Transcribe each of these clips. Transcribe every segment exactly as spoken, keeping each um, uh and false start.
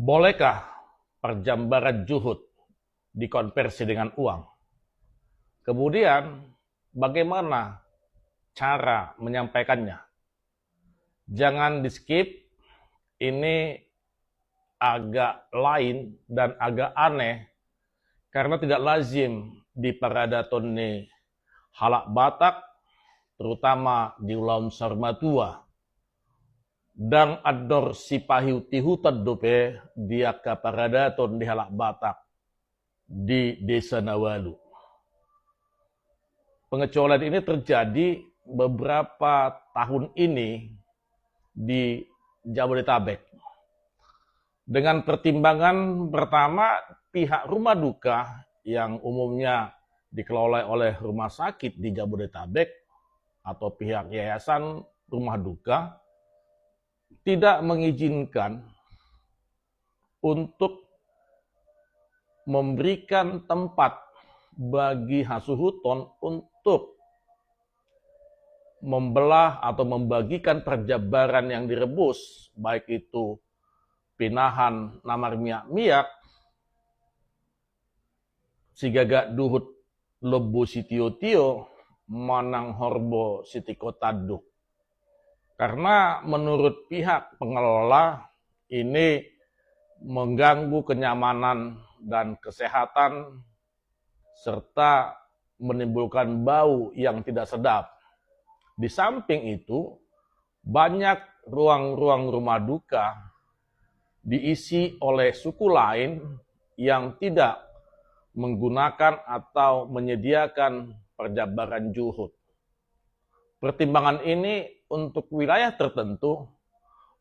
Bolehkah perjambaran juhut dikonversi dengan uang? Kemudian, bagaimana cara menyampaikannya? Jangan di-skip, ini agak lain dan agak aneh karena tidak lazim di paradaton ni halak Batak, terutama di ulaon saur matua. Ndang andor sipaihuti-ihuton dope di angka paradaton di halak Batak di desa na ualu. Pengecualian ini terjadi beberapa tahun ini di Jabodetabek. Dengan pertimbangan pertama, pihak rumah duka yang umumnya dikelola oleh rumah sakit di Jabodetabek atau pihak yayasan rumah duka tidak mengizinkan untuk memberikan tempat bagi hasuhuton untuk membelah atau membagikan perjambaran yang direbus, baik itu pinahan na marmiak-miak, sigagak duhut lombu sitio-tio, manang horbo sitingko tanduk. Karena menurut pihak pengelola, ini mengganggu kenyamanan dan kesehatan serta menimbulkan bau yang tidak sedap. Di samping itu, banyak ruang-ruang rumah duka diisi oleh suku lain yang tidak menggunakan atau menyediakan perjambaran juhut. Pertimbangan ini untuk wilayah tertentu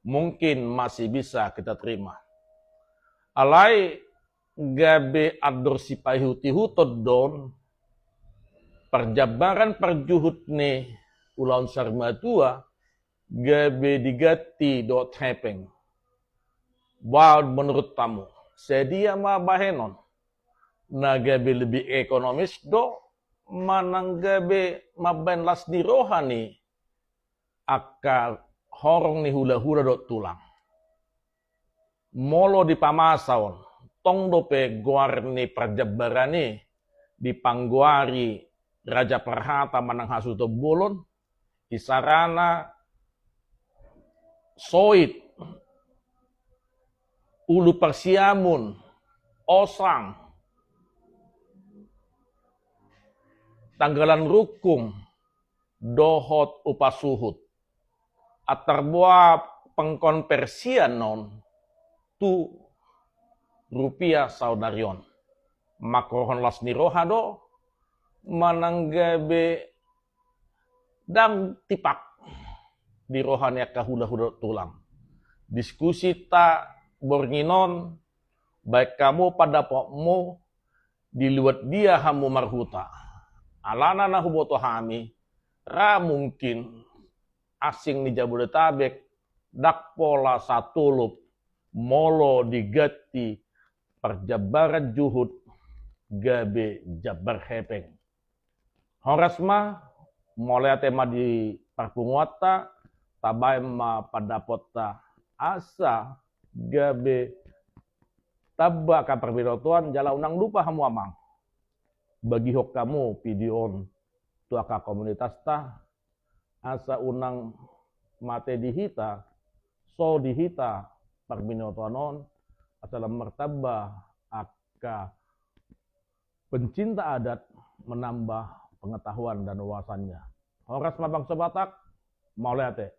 mungkin masih bisa kita terima. Alai gabe andor sipaihuti-ihuton do on, parjambaran parjuhut ni ulaon saur matua gabe diganti dohot hepeng. Bah, menurut hamu, sadia ma bahenon na gabe lebih ekonomis do, manang gabe mambahen las ni roha ni angka horong ni hula-hula dohot tulang? Molo dipamasa on, tong dope goar ni parjambaran i dipanggoari Raja Parhata manang Hasuhuton Bolon, isarana soit, ulu parsiamun, osang, tanggalan rungkung, dohot upa suhut. Antar boha pengkonversian on tu rupiah saonari on, mangkorhon las ni roha do, manang gabe ndang tipak di roha ni angka hula-hula tulang? Diskusi ta borngin on, bahen hamu pandapotmu, di luat dia hamu marhuta. Alana na huboto hami, ra mungkin asing ni Jabodetabek ndang pola satolop molo diganti parjambaran juhut gabe jambar hepeng. Horas ma, mauliate ma di parpunguanta, tabahen ma pandapotta asa gabe tamba angka parbinotoan. Jala unang lupa hamu amang, bagihon hamu video on tu angka komunitasta, asa unang mate di hita, so di hita parbinotoan on, asa lam martamba angka pencinta adat, menambah pengetahuan dan wawasannya. Horas ma bangso Batak, mauliate.